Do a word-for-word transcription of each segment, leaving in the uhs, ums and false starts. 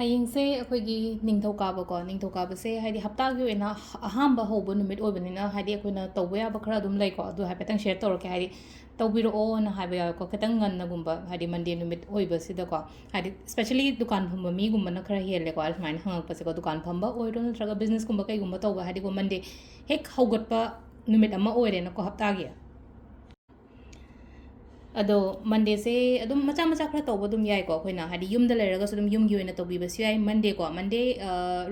ꯍꯌꯦꯡꯁꯦ ꯑꯩꯈꯣꯏꯒꯤ ꯅꯤꯡꯊꯧꯀꯥꯕꯀꯣ꯫ ꯅꯤꯡꯊꯧꯀꯥꯕꯁꯦ ꯍꯥꯏꯗꯤ ꯍꯞꯇꯥꯒꯤ ꯑꯣꯏꯅ ꯑꯍꯥꯟꯕ ꯍꯧꯕ ꯅꯨꯃꯤꯠ ꯑꯣꯏꯕꯅꯤꯅ, ꯍꯥꯏꯗꯤ ꯑꯩꯈꯣꯏꯅ ꯇꯧꯕ ꯌꯥꯕ ꯈꯔ ꯑꯗꯨꯝ ꯂꯩꯀꯣ, ꯑꯗꯨ ꯍꯥꯏꯐꯦꯠꯇꯪ share ꯇꯧꯔꯛꯀꯦ꯫ ꯍꯥꯏꯗꯤ ꯇꯧꯕꯤꯔꯛꯑꯣꯅ ꯍꯥꯏꯕ ꯌꯥꯎꯋꯦꯀꯣ, ꯈꯤꯇꯪ ꯉꯟꯅꯒꯨꯝꯕ, ꯍꯥꯏꯗꯤ Monday ꯅꯨꯃꯤꯠ ꯑꯣꯏꯕꯁꯤꯗꯀꯣ꯫ ꯍꯥꯏꯗꯤ especially ꯗꯨꯀꯥꯟ ꯐꯝꯕ ꯃꯤꯒꯨꯝꯕꯅ ꯈꯔ ꯍꯦꯜꯂꯦꯀꯣ, ꯁꯨꯃꯥꯏꯅ ꯍꯪꯉꯛꯄꯁꯦꯀꯣ꯫ ꯗꯨꯀꯥꯟ ꯐꯝꯕ ꯑꯣꯏꯔꯣ ꯅꯠꯇ꯭ꯔꯒ businessꯀꯨꯝꯕ ꯀꯩꯒꯨꯝꯕ ꯇꯧꯕ, ꯍꯥꯏꯗꯤꯀꯣ, Monday ꯍꯦꯛ ꯍꯧꯒꯠꯄ ꯅꯨꯃꯤꯠ ꯑꯃ ꯑꯣꯏꯔꯦꯅꯀꯣ ꯍꯞꯇꯥꯒꯤ꯫ ꯑꯗꯣ Mondayꯁꯦ ꯑꯗꯨꯝ ꯃꯆꯥ ꯃꯆꯥ ꯈꯔ ꯇꯧꯕ ꯑꯗꯨꯝ ꯌꯥꯏꯀꯣ꯫ ꯑꯩꯈꯣꯏꯅ ꯍꯥꯏꯗꯤ ꯌꯨꯝꯗ ꯂꯩꯔꯒꯁꯨ ꯑꯗꯨꯝ ꯌꯨꯝꯒꯤ ꯑꯣꯏꯅ ꯇꯧꯕꯤꯕꯁꯨ ꯌꯥꯏ꯫ Mondayꯀꯣ, Monday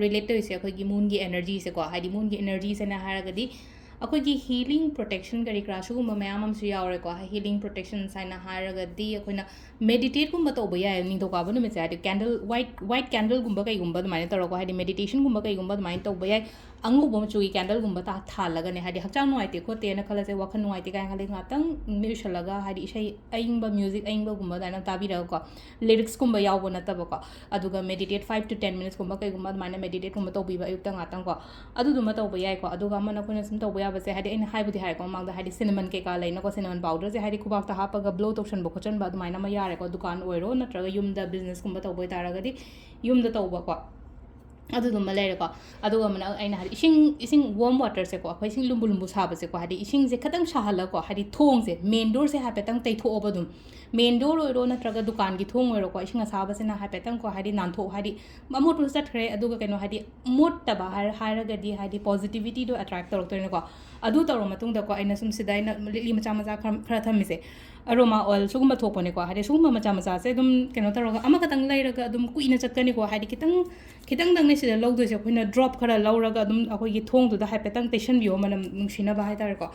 relate ꯇꯧꯔꯤꯁꯦ ꯑꯩꯈꯣꯏꯒꯤ moonꯒꯤ energyꯁꯦꯀꯣ꯫ ꯍꯥꯏꯗꯤ moonꯒꯤ energyꯁꯦꯅ ꯍꯥꯏꯔꯒꯗꯤ ꯑꯩꯈꯣꯏꯒꯤ healing protection ꯀꯔꯤ ꯀꯔꯥ ꯁꯤꯒꯨꯝꯕ ꯃꯌꯥꯝ ꯑꯃꯁꯨ ꯌꯥꯎꯔꯦꯀꯣ꯫ Healing protections ꯍꯥꯏꯅ ꯍꯥꯏꯔꯒꯗꯤ ꯑꯩꯈꯣꯏꯅ meditateꯀꯨꯝꯕ ꯇꯧꯕ ꯌꯥꯏ ꯅꯤꯡꯊꯧꯀꯥꯕ ꯅꯨꯃꯤꯠꯁꯦ꯫ ꯍꯥꯏꯗꯤ candle, white, white candleꯒꯨꯝꯕ ꯀꯩꯒꯨꯝꯕ ꯑꯗꯨꯃꯥꯏꯅ ꯇꯧꯔꯒꯀꯣ, ꯍꯥꯏꯗꯤ meditationꯒꯨꯝꯕ ꯀꯩꯒꯨꯝꯕ ꯑꯗꯨꯃꯥꯏꯅ ꯇꯧꯕ ꯌꯥꯏ꯫ ꯑꯉꯧꯕ ꯃꯆꯨꯒꯤ candleꯒꯨꯝꯕ ꯊꯥ-, ꯊꯥꯜꯂꯒꯅꯦ, ꯍꯥꯏꯗꯤ ꯍꯛꯆꯥꯡ ꯅꯨꯡꯉꯥꯏꯇꯦ ꯈꯣꯠꯇꯦꯅ ꯈꯜꯂꯁꯦ, ꯋꯥꯈꯜ ꯅꯨꯡꯉꯥꯏꯇꯦ ꯀꯥꯏꯅ ꯈꯜꯂꯗꯤ ꯉꯥꯛꯇꯪ ꯃꯤꯠ ꯎꯏꯁꯜꯂꯒ, ꯍꯥꯏꯗꯤ ꯏꯁꯩ ꯑꯏꯪꯕ, music ꯑꯏꯪꯕꯒꯨꯝꯕ ꯑꯗꯨꯃꯥꯏꯅ ꯇꯥꯕꯤꯔꯒꯀꯣ, lyricsꯀꯨꯝꯕ ꯌꯥꯎꯕ ꯅꯠꯇꯕꯀꯣ, ꯑꯗꯨꯒ meditate five to ten minutesꯀꯨꯝꯕ ꯀꯩꯒꯨꯝꯕ ꯑꯗꯨꯃꯥꯏꯅ meditateꯀꯨꯝꯕ ꯇꯧꯕꯤꯕ ꯑꯌꯨꯛꯇ ꯉꯥꯛꯇꯪꯀꯣ, ꯑꯗꯨꯗꯨꯃ ꯇꯧꯕ ꯌꯥꯏꯀꯣ꯫ ꯑꯗꯨꯒ ꯑꯃꯅ ꯑꯩꯈꯣꯏꯅ ꯁꯨꯝ ꯇꯧꯕ ꯌꯥꯕꯁꯦ, ꯍꯥꯏꯗꯤ ꯑꯩꯅ ꯍꯥꯏꯕꯨꯗꯤ ꯍꯥꯏꯔꯦꯀꯣ ꯃꯃꯥꯡꯗ, ꯍꯥꯏꯗꯤ cinnamon ꯀꯩꯀꯥ ꯂꯩꯅꯀꯣ, cinnamon powderꯁꯦ ꯍꯥꯏꯗꯤ ꯈꯨꯕꯥꯛꯇ ꯍꯥꯞꯄꯒ blow ꯇꯧꯁꯟꯕ ꯈꯣꯠꯆꯟꯕ ꯑꯗꯨꯃꯥꯏꯅ ꯑꯃ ꯌꯥꯔꯦꯀꯣ꯫ ꯗꯨꯀꯥꯟ ꯑꯣꯏꯔꯣ ꯅꯠꯇ꯭ꯔꯒ ꯌꯨꯝꯗ businessꯀꯨꯝꯕ ꯇꯧꯕ ꯑꯣꯏꯇꯥꯔꯒꯗꯤ ꯌꯨꯝꯗ ꯇꯧꯕꯀꯣ꯫ ꯑꯗꯨꯗꯨꯃ ꯂꯩꯔꯦꯀꯣ꯫ ꯑꯗꯨꯒ ꯑꯃꯅ ꯑꯩꯅ ꯍꯥꯏꯗꯤ ꯏꯁꯤꯡ, ꯏꯁꯤꯡ warm waterꯁꯦꯀꯣ, ꯑꯩꯈꯣꯏ ꯏꯁꯤꯡ ꯂꯨꯝꯕꯨ ꯂꯨꯝꯕꯨ ꯁꯥꯕꯁꯦꯀꯣ, ꯍꯥꯏꯗꯤ ꯏꯁꯤꯡꯁꯦ ꯈꯤꯇꯪ ꯁꯥꯍꯜꯂꯒꯀꯣ, ꯍꯥꯏꯗꯤ ꯊꯣꯡꯁꯦ, main doorꯁꯦ ꯍꯥꯏꯐꯦꯠꯇꯪ ꯇꯩꯊꯣꯛꯑꯣꯕ ꯑꯗꯨꯝ꯫ Main door ꯑꯣꯏꯔꯣ ꯅꯠꯇ꯭ꯔꯒ ꯗꯨꯀꯥꯟꯒꯤ ꯊꯣꯡ ꯑꯣꯏꯔꯣꯀꯣ, ꯏꯁꯤꯡ ꯑꯁꯥꯕꯁꯤꯅ ꯍꯥꯏꯐꯦꯠꯇꯪꯀꯣ, ꯍꯥꯏꯗꯤ ꯅꯥꯟꯊꯣꯛ, ꯍꯥꯏꯗꯤ ꯑꯃꯣꯠꯄꯁꯨ ꯆꯠꯈ꯭ꯔꯦ, ꯑꯗꯨꯒ ꯀꯩꯅꯣ, ꯍꯥꯏꯗꯤ ꯃꯣꯠꯇꯕ ꯍꯥꯏꯔ-, ꯍꯥꯏꯔꯒꯗꯤ ꯍꯥꯏꯗꯤ positivityꯗꯣ attract ꯇꯧꯔꯛꯇꯣꯏꯅꯀꯣ꯫ ꯑꯗꯨ ꯇꯧꯔ ꯃꯇꯨꯡꯗꯀꯣ, ꯑꯩꯅ ꯁꯨꯝ ꯁꯤꯗ ꯑꯩꯅ ꯂꯤꯛꯂꯤ ꯃꯆꯥ ꯃꯆꯥ ꯈꯔ, ꯈꯔ ꯊꯝꯃꯤꯁꯦ, aroma oil ꯁꯤꯒꯨꯝꯕ ꯊꯣꯛꯄꯅꯦꯀꯣ꯫ ꯍꯥꯏꯗꯤ ꯁꯤꯒꯨꯝꯕ ꯃꯆꯥ ꯃꯆꯥꯁꯦ ꯑꯗꯨꯝ ꯀꯩꯅꯣ ꯇꯧꯔꯒ ꯑꯃꯈꯛꯇꯪ ꯂꯩꯔꯒ ꯑꯗꯨꯝ ꯀꯨꯏꯅ ꯆꯠꯀꯅꯤꯀꯣ꯫ ꯍꯥꯏꯗꯤ ꯈꯤꯇꯪ, ꯈꯤꯇꯪꯗꯪꯅꯦ ꯁꯤꯗ ꯂꯧꯗꯣꯏꯁꯦ꯫ ꯑꯩꯈꯣꯏꯅ drop ꯈꯔ ꯂꯧꯔꯒ ꯑꯗꯨꯝ ꯑꯩꯈꯣꯏꯒꯤ ꯊꯣꯡꯗꯨꯗ ꯍꯥꯏꯐꯦꯠꯇꯪ ꯇꯩꯁꯟꯕꯤꯌꯣ, ꯃꯅꯝ ꯅꯨꯡꯁꯤꯅꯕ ꯍꯥꯏꯇꯥꯔꯦꯀꯣ꯫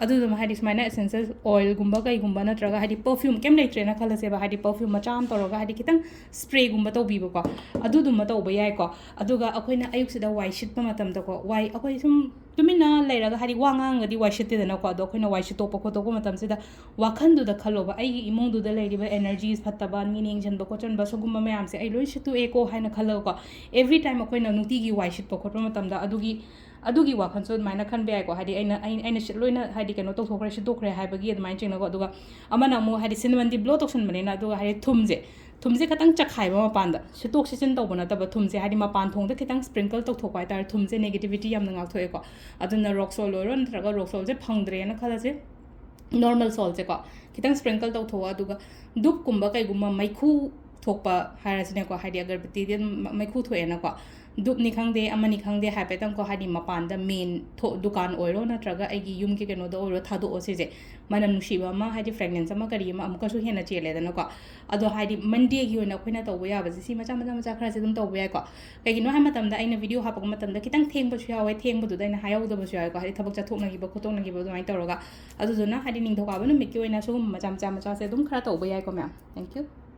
ꯑꯗꯨꯗꯨꯃ ꯍꯥꯏꯗꯤ ꯁꯨꯃꯥꯏꯅ essential oilꯒꯨꯝꯕ ꯀꯩꯒꯨꯝꯕ ꯅꯠꯇ꯭ꯔꯒ ꯍꯥꯏꯗꯤ perfume ꯀꯩꯝ ꯂꯩꯇ꯭ꯔꯦꯅ ꯈꯜꯂꯁꯦꯕ, ꯍꯥꯏꯗꯤ perfume ꯃꯆꯥ ꯑꯃ ꯇꯧꯔꯒ ꯍꯥꯏꯗꯤ ꯈꯤꯇꯪ sprayꯒꯨꯝꯕ ꯇꯧꯕꯤꯕꯀꯣ, ꯑꯗꯨꯗꯨꯃ ꯇꯧꯕ ꯌꯥꯏꯀꯣ꯫ ꯑꯗꯨꯒ ꯑꯩꯈꯣꯏꯅ ꯑꯌꯨꯛꯁꯤꯗ ꯋꯥꯏ ꯁꯤꯠꯄ ꯃꯇꯝꯗꯀꯣ, ꯋꯥꯏ, ꯑꯩꯈꯣꯏ ꯁꯨꯝ ꯇꯨꯃꯤꯟꯅ ꯂꯩꯔꯒ ꯍꯥꯏꯗꯤ ꯋꯥ ꯉꯥꯡꯉꯒꯗꯤ ꯋꯥꯏ ꯁꯤꯠꯇꯦꯗꯅꯀꯣ꯫ ꯑꯗꯣ ꯑꯩꯈꯣꯏꯅ ꯋꯥꯏ ꯁꯤꯠꯇꯣꯛꯄ ꯈꯣꯠꯇꯣꯛꯄ ꯃꯇꯝꯁꯤꯗ ꯋꯥꯈꯟꯗꯨꯗ ꯈꯜꯂꯣꯕ, "ꯑꯩꯒꯤ ꯏꯃꯨꯡꯗꯨꯗ ꯂꯩꯔꯤꯕ energies ꯐꯠꯇꯕ, ꯃꯤꯅ ꯌꯦꯡꯁꯤꯟꯕ ꯈꯣꯠꯆꯟꯕ ꯁꯤꯒꯨꯝꯕ ꯃꯌꯥꯝꯁꯦ ꯑꯩ ꯂꯣꯏ ꯁꯤꯠꯇꯣꯛꯑꯦꯀꯣ" ꯍꯥꯏꯅ ꯈꯜꯂꯒꯀꯣ꯫ Every time ꯑꯩꯈꯣꯏꯅ ꯅꯨꯡꯇꯤꯒꯤ ꯋꯥꯏ ꯁꯤꯠꯄ ꯈꯣꯠꯄ ꯃꯇꯝꯗ ꯑꯗꯨꯒꯤ ꯑꯗꯨꯒꯤ ꯋꯥꯈꯜꯁꯨ ꯑꯗꯨꯃꯥꯏꯅ ꯈꯟꯕ ꯌꯥꯏꯀꯣ꯫ ꯍꯥꯏꯗꯤ ꯑꯩꯅ ꯑꯩ- ꯑꯩꯅ ꯁꯤ ꯂꯣꯏꯅ ꯍꯥꯏꯗꯤ ꯀꯩꯅꯣ ꯇꯧꯊꯣꯛꯈ꯭ꯔꯦ, ꯁꯤꯠꯇꯣꯛꯈ꯭ꯔꯦ ꯍꯥꯏꯕꯒꯤ ꯑꯗꯨꯃꯥꯏꯅ ꯆꯤꯡꯅꯀꯣ꯫ ꯑꯗꯨꯒ ꯑꯃꯅ ꯑꯃꯨꯛ ꯍꯥꯏꯗꯤ ꯁꯤꯅꯃꯟꯗꯤ ꯕ꯭ꯂꯣ ꯇꯧꯁꯟꯕꯅꯤꯅ꯫ ꯑꯗꯨꯒ ꯍꯥꯏꯗꯤ ꯊꯨꯝꯁꯦ, ꯊꯨꯝꯁꯦ ꯈꯤꯇꯪ ꯆꯈꯥꯏꯕ ꯃꯄꯥꯟꯗ, ꯁꯤꯠꯇꯣꯛ ꯁꯤꯠꯆꯤꯟ ꯇꯧꯕ ꯅꯠꯇꯕ, ꯊꯨꯝꯁꯦ ꯍꯥꯏꯗꯤ ꯃꯄꯥꯟ ꯊꯣꯡꯗ ꯈꯤꯇꯪ ꯁ꯭ꯄ꯭ꯔꯤꯡꯀꯜ ꯇꯧꯊꯣꯛꯄ ꯍꯥꯏꯇꯥꯔꯦ꯫ ꯊꯨꯝꯁꯦ ꯅꯦꯒꯦꯇꯤꯚꯤꯇꯤ ꯌꯥꯝꯅ ꯉꯥꯛꯊꯣꯛꯑꯦꯀꯣ꯫ ꯑꯗꯨꯅ ꯔꯣꯛ ꯁꯣꯜ ꯑꯣꯏꯔꯣ, ꯅꯠꯇ꯭ꯔꯒ ꯔꯣꯛ ꯁꯣꯜꯁꯦ ꯐꯪꯗ꯭ꯔꯦꯅ ꯈꯜꯂꯁꯦ, ꯅꯣꯔꯃꯦꯜ ꯁꯣꯜꯁꯦꯀꯣ ꯈꯤꯇꯪ ꯁ꯭ꯄ꯭ꯔꯤꯡꯀꯜ ꯇꯧꯊꯣꯛꯑꯣ꯫ ꯑꯗꯨꯒ ꯙꯨꯞꯀꯨꯝꯕ ꯀꯩꯒꯨꯝꯕ ꯃꯩꯈꯨ ꯊꯣꯛꯄ ꯍꯥꯏꯔꯁꯤꯅꯦꯀꯣ, ꯍꯥꯏꯗꯤ ꯑꯒꯔꯕꯇꯤꯗꯤ ꯑꯗꯨꯝ ꯃ- ꯃꯩꯈꯨ ꯊꯣꯛꯑꯦꯅꯀꯣ, ꯙꯨꯞꯅꯤ ꯈꯪꯗꯦ, ꯑꯃꯅꯤ ꯈꯪꯗꯦ, ꯍꯥꯏꯐꯦꯠꯇꯪꯀꯣ ꯍꯥꯏꯗꯤ ꯃꯄꯥꯟꯗ ꯃꯦꯟ ꯊꯣ- ꯗꯨꯀꯥꯟ ꯑꯣꯏꯔꯣ ꯅꯠꯇ꯭ꯔꯒ ꯑꯩꯒꯤ ꯌꯨꯝꯒꯤ ꯀꯩꯅꯣꯗ ꯑꯣꯏꯔꯣ ꯊꯥꯗꯣꯛꯑꯣ꯫ ꯁꯤꯁꯦ ꯃꯅꯝ ꯅꯨꯡꯁꯤꯕ ꯑꯃ, ꯍꯥꯏꯗꯤ ꯐ꯭ꯔꯦꯒ꯭ꯔꯦꯟꯁ ꯑꯃ ꯀꯔꯤ ꯑꯃ ꯑꯃꯨꯛꯀꯁꯨ ꯍꯦꯟꯅ ꯆꯦꯜꯂꯦꯗꯅꯀꯣ꯫ ꯑꯗꯣ ꯍꯥꯏꯗꯤ ꯃꯟꯗꯦꯒꯤ ꯑꯣꯏꯅ ꯑꯩꯈꯣꯏꯅ ꯇꯧꯕ ꯌꯥꯕꯁꯦ ꯁꯤ ꯃꯆꯥ ꯃꯆꯥ ꯃꯆꯥ ꯈꯔꯁꯦ ꯑꯗꯨꯝ ꯇꯧꯕ ꯌꯥꯏꯀꯣ꯫ ꯀꯩꯒꯤꯅꯣ ꯍꯥꯏꯕ ꯃꯇꯝꯗ ꯑꯩꯅ ꯚꯤꯗꯤꯑꯣ ꯍꯥꯞꯄꯛꯄ ꯃꯇꯝꯗ ꯈꯤꯇꯪ ꯊꯦꯡꯕꯁꯨ ꯌꯥꯎꯋꯦ, ꯊꯦꯡꯕꯗꯨꯗ ꯑꯩꯅ ꯍꯥꯏꯍꯧꯗꯕꯁꯨ ꯌꯥꯎꯋꯦꯀꯣ, ꯍꯥꯏꯗꯤ ꯊꯕꯛ ꯆꯠꯊꯣꯛꯅꯈꯤꯕ ꯈꯣꯠꯇꯣꯛꯅꯈꯤꯕ ꯑꯗꯨꯃꯥꯏꯅ ꯇꯧꯔꯒ꯫ ꯑꯗꯨꯗꯨꯅ ꯍꯥꯏꯗꯤ ꯅꯤꯡꯊꯧꯀꯥꯕ ꯅꯨꯃꯤꯠꯀꯤ ꯑꯣꯏꯅ ꯁꯤꯒꯨꯝꯕ ꯃꯆꯥ ꯃꯆꯥ ꯃꯆꯥꯁꯦ ꯑꯗꯨꯝ ꯈꯔ ꯇꯧꯕ ꯌꯥꯏꯀꯣ ꯃꯌꯥꯝ꯫ Thank you.